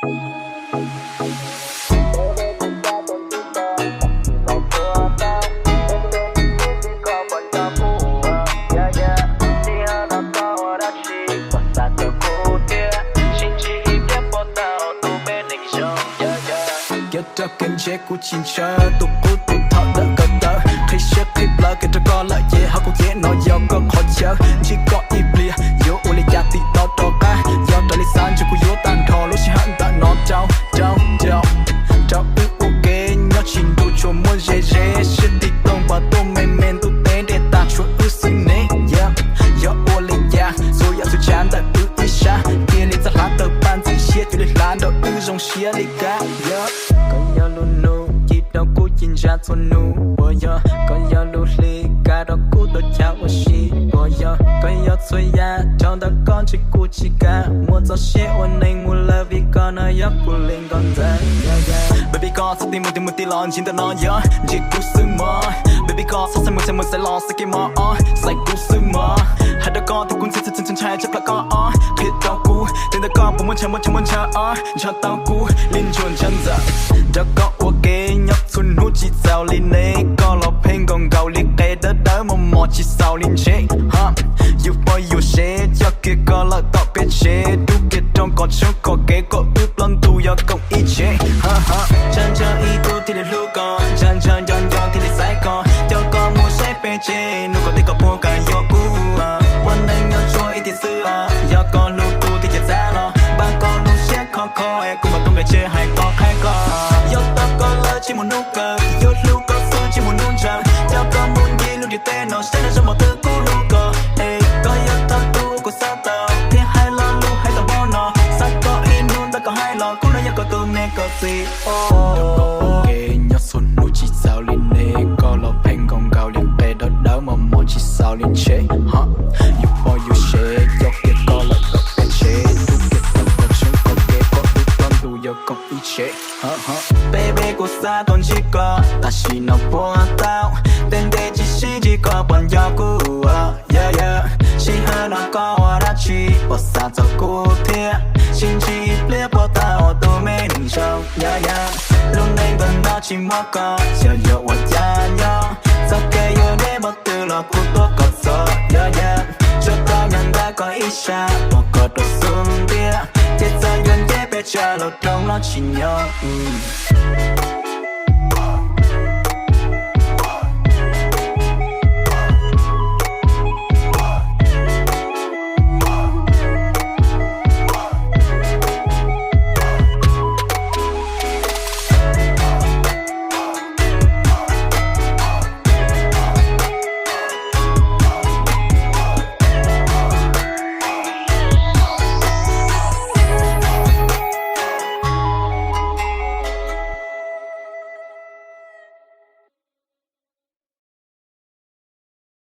Kev rau kev ntsev kuv tsis ntshaw, tus qub tus thaum dawm kawm tawv, qhib siab qhib plawv kev rau koj lawm ces ho kuv cev no yog koj qhov chaw. Ntsib koj ib pliag yuav ua li cas tim tau rov qab, yog raws li xav ntshe kuv yuav tag nrho lub sij hawm ntawm no rau, rau, rau, rau wb ua ke nyob tsis ntuj tsuas muaj ze ze, siab tij tooj pas tuaj me me ntuj teb ntiaj tag tshuav wb xwb ne. Yeah, yog ua li cas txhua yam txhua tsav ntawm wb ib sab, cia li txawj hlav tawg paj ntxim siab, cia li hlav nrog wb zoo siab li kab. Yeah. Koj yog lub nus ci rau kuv ci ntsa txhua nus, puas yog? Koj yog lub hli kav rau kuv tau chaw ua si, puas yog? Koj yog txhua yam rau ntawm koj ntshe kuv tsis kam, muaj txoj sia ua neeg mus lawm vim koj no yog kuv li nkauj ntxawm. Baby koj txhob tig mus tig mus tig los ntsib ntawm no, yog ntsib kuv xwb mog. Baby koj txhob xaiv mus xaiv mus xaiv los xaiv kev mog, xaiv kuv xwb mog. Hais rau koj tias kuv ntshai ntshai ntshai tshaj plaws koj, qhia rau kuv tias ntawm koj puas muaj ntshaw muaj ntshaw muaj ntshaw, ntshaw tau kuv li ntsuag ntshaw ntxawm. Nrog koj ua ke nyob txhua hnub tsis txaus li neb, koj los pheej nkaus nkaus li qe dawb dawb mos mos tsis xaus li ntshe. Yus poj yus sev coj kiag koj lawm tom peb tsev, rub kiag rooj kom tshoob kom kev kom wb plaub ntug yog koom ib tsev. Ntshaw ntshaw ib tug thiaj li hlub koj, ntshaw ntshaw nco nco thiaj li xaiv koj, coj koj mus saib peb tsev, nug koj tej koj puas kam yuav kuv. Ua neej nyob tsuas ib tiam xwb os, yog koj hlub kuv thiaj cia txav los, npaj koj lub siab khov kho es kuv mam tuaj nqe tsev hais koj qhaib koj. Yuav tau koj lawm tsis muaj hnub kawg, yuav hlub koj xwb tsis muaj hnub ntshaw, coj koj mus ncig lub ntiaj teb no saib noj zoo npaum twg kuv hlub koj. Es koj yog thawj tug kuv xav tau thiab hais lo lus hais tau hmo no, xav koj ib hnub ntawd koj hais los kuv no yog koj tus me koj txiv. Nrog koj ua ke nyob txhua hnub tsis txaus li neb, koj los pheej nkaus nkaus li qe dawb dawb mos mos tsis xaus li ntshe. Yus poj yus sev coj kiag koj lawm tom peb tsev, rub kiag rooj kom tshoob kom kev kom wb plaub ntug yog koom ib tsev. Baby kuv xav tau ntsib koj tam sim no puas tau, tej ntev tsis sib ntsib koj puas nco kuv. Yeah yeah, sij hawm no koj ua dab tsi puas xav txog kuv thiab, sib ntsib ib pliag puas tau ua tus me neeg zoo. Yeah yeah, lub neej ntawm no tsis muaj koj xyov yuav ua cas nyob, txoj kev yuav neb npaum twg los kuv tuaj kom txog. Yeah yeah, tsuas tau nyob ntawm koj ib sab, pom koj rau xub ntiag, ces txawm yuav nce pes tsawg los rooj los tsis nyob.